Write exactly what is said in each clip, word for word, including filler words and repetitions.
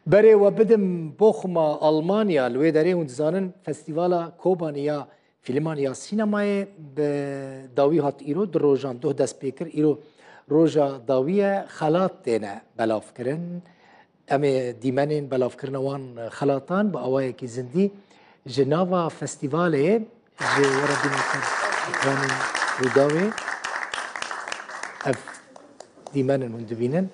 Berê we bidim Bochuma Almanya, li wê derê hûn dizanin Festîvala Kobanê ya Fîlman ya Sînemayê bi dawî hat îro, du rojan duh dest pê kir, îro roja dawî ye, xelat têne belavkirin. Em ê dîmenên belavkirina wan xelatan bi awayekî zindî ji nava festîvalê ji we re bîne ser ekranên Rûdawê. Ev dîmen in hûn dibînin.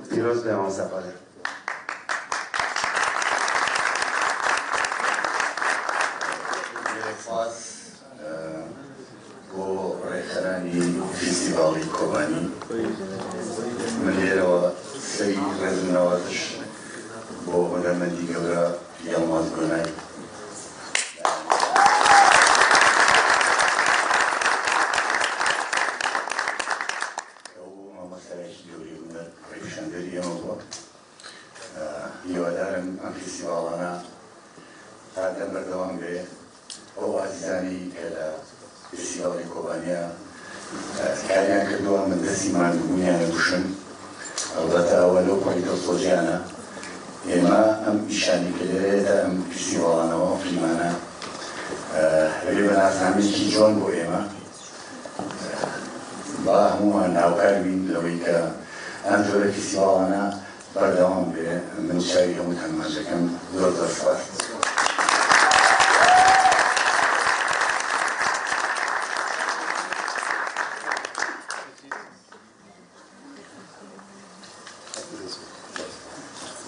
Pîroz be, mamoste Xalid. Gelek spas, e, bo rêxeranî Festîvalî Kobanî. Min lêrewa serî rêz û minawetiş bo hunermendî gewre Yilmaz Gunay. Ew mamostayekî gewrî huner, rêpêşanderî ema bû. Hîwedar im em festîvalana hate berdewam be. Ew azîzanî ke li Festîvalê Kobaniya kariyan kirdowa, min destî mandûbûniyan bişûn. Elbete ew li payî dilsoziyan e. Êma em îşanî ke lêre de em festîvalana wan fîlmana vê bi nasnameyekî ciwan bo êma. Ba hemû navkar bîn li wê ke em jore festîvalana berdewam be. Min çavî hemû temaşekan zor zor spas.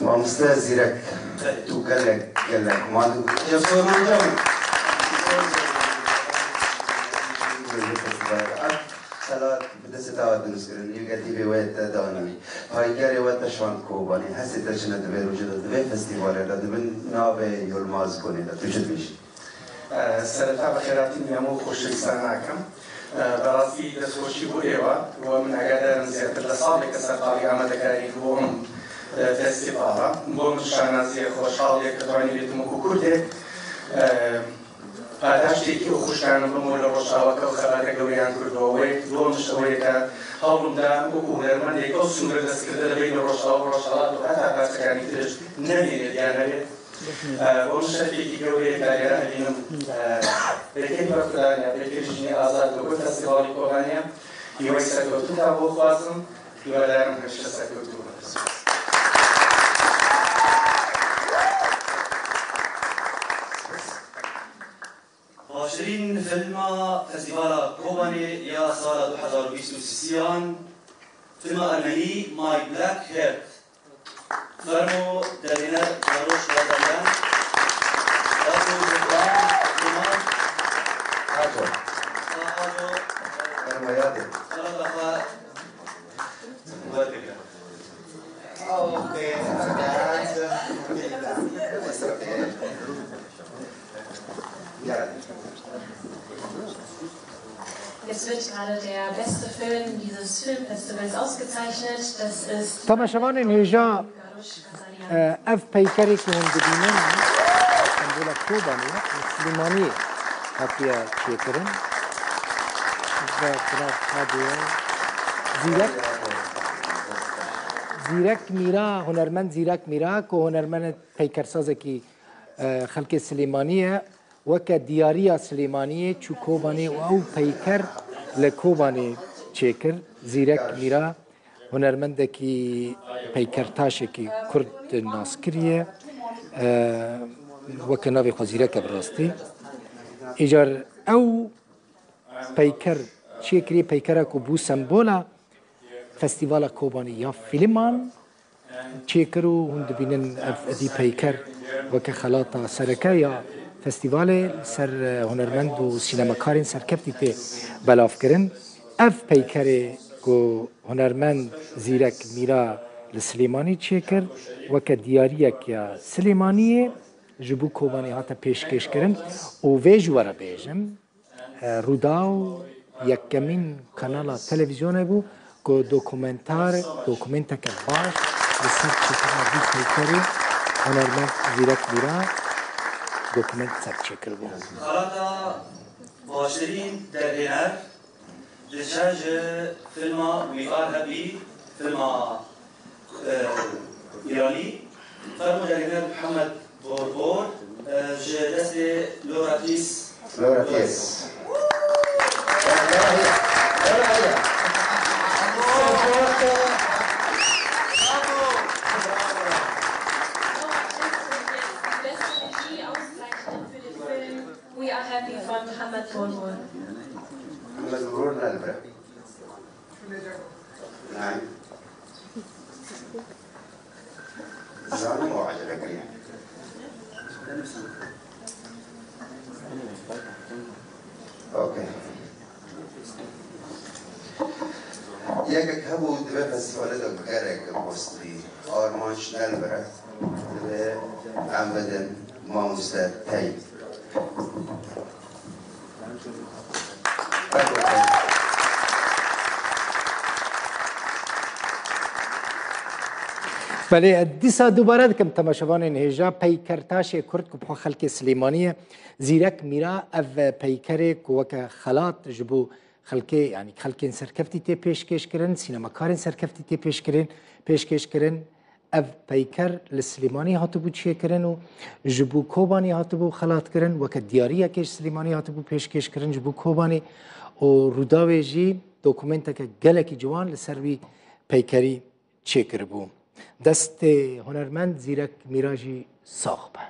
Mamoste Zîrek, tu gelek, gelek mand. Ya Soyman Can. Xelat bi destê te hat dinûskirin, yeketî vê wê te dananî. Paykerê we te şand Kobanê, hestê te çine di vê rojê de, di vê festîvalê de, di bin navê Yilmaz Gunê de. Tu çi dibêjî? Sereta bi xêratî hemû xweşivîsan nakim. Bi rastî destxweşî bo êwa. Wa min eger derim zêdetir li saleke ser qalî amadekarî bo em festîvala. Bo min şanaziyê xweşhaliyê ke twanî bêtim wekû Kurdek. Padaştekî û xweşkanim bim li Rojava ke xebate gewriyan kirdo wê. Bo min ji wê ke hewlim da wekû hunermendek ew sînore destkirde li beynê Rojava û Rojhelat û heta qasekanî tiriş nemîne diya nebe. Bo min şerfekî gewr e ka lêre hebînim. Peykerî berxwedaniya, peykerî jinê azad û bi festîvalî Kobaniya, hîwayî serkeftin te bo xwazim, hîwedar im hemîşe serkeftin be. Baştirîn filma Festîvala Kobanê ya sala du hezar û bîst û sisiyan, filma ermenî My Black Heart. Fermo derêner Zaroş Lazaryan, Zaroş Zebran, Kemal Haco. Haco. Fermo yadê. Fermo. Jetzt wird gerade der beste Film dieses Filmfestivals ausgezeichnet. Das ist Temaşevanên hêja, e, ev peykerê ku hûn dibînin, Stenbola Kobanê, li Silêmaniyê hatiye çêkirin. Ve xirab hadiye Zîrek, Zîrek Mîra, hunermend Zîrek Mîra, ku hunermend peykersazekî, e, xelkê Silêmaniyê ye, weke diyariya Silêmaniyê çû Kobanê û ew peyker li Kobanê çêkir. Zîrek Mîra, hunermendekî peykertaşekî Kurd naskirî ye. E, weke navê xwe Zîrek e bi rastî. Îcar ew peyker çêkirî, peykera ku bû sembola Festîvala Kobanê ya fîlman çêkir û hûn dibînin ev êdî peyker weke xelata sereke ya festîvalê ser, e, hunermend û sînemakarên serkeftî tê belavkirin. Ev peykerê ku hunermend Zîrek Mîra li Silêmanî çêkir, weke diyariyek ya Silêmaniyê ji bo Kobanê hate pêşkêşkirin û vê ji we re bêjim, e, Rûdaw yekemîn kanala televîzyonê bû ku dokumentar, dokumenteke baş li ser çêkirina vî peykerê hunermend Zîrek Mîra dokument ser çêkiribû. Xelata baştirîn derhêner diçe ji filma We Are Happy, filma, e, Îranî. Fermo derhêner Mihemed Borbor, e, ji destê Laura Tis. Laura Tis. We Are Happy von Mihemed Borbor. Mihemed Borbor ne li vir e? Nein. Zanim o acele kiriye. Okay. Yekek hebû, divê festîvalê de gelek post bî. Armanc ne li vir e. Divê em bidin mamoste Teyîb. Belê, dîsa dubare dikim temaşevanên hêja, peykertaşê Kurd ku bi xwe xelkê Silêmanî ye, Zîrek Mîra, ev peykerê ku weke xelat ji bo xelkê, yanî xelkên serkeftî tê pêşkêş kirin, sînemakarên serkeftî tê pêş kirin, pêşkêş kirin. Ev peyker li Silêmanî hatibû çêkirin û ji bo Kobanê hatibû xelatkirin, weke diyariyekê ji Silêmanî hatibû pêşkêşkirin ji bo Kobanê û Rûdawê jî dokumenteke gelekî ciwan li ser wî peykerî çêkiribû. Destê hunermend Zîrek Mîra jî sax be.